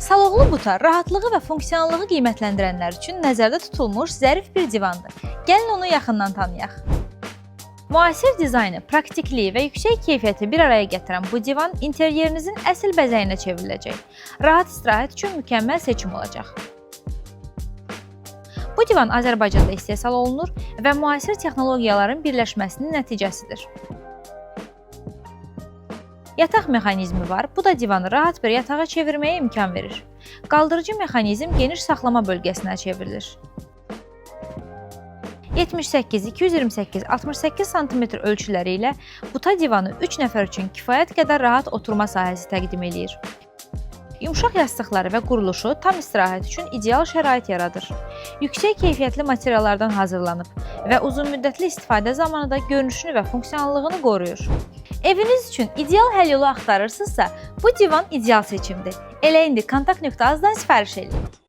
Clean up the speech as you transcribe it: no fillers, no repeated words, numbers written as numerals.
Saloğlu buta rahatlığı və funksionallığı qiymətləndirənlər üçün nəzərdə tutulmuş zərif bir divandır. Gəlin onu yaxından tanıyaq. Müasir dizaynı, praktikliyi və yüksək keyfiyyəti bir araya gətirən bu divan interyerinizin əsl bəzəyinə çevriləcək. Rahat istirahət üçün mükəmməl seçim olacaq. Bu divan Azərbaycanda istehsal olunur və müasir texnologiyaların birləşməsinin nəticəsidir. Yataq mexanizmi var. Bu da divanı rahat bir yatağa çevirməyə imkan verir. Qaldırıcı mexanizm geniş saxlama bölgəsinə çevrilir. 78, 228, 68 sm ölçüləri ilə buta divanı 3 nəfər üçün kifayət qədər rahat oturma sahəsi təqdim eləyir. Yumşaq yastıqları və quruluşu tam istirahət üçün ideal şərait yaradır. Yüksək keyfiyyətli materiallardan hazırlanıb və uzunmüddətli istifadə zamanı da görünüşünü və funksionallığını qoruyur. Eviniz üçün ideal həll yolu axtarırsınızsa, bu divan ideal seçimdir. Elə indi kontakt.az-dan sifariş eləyin.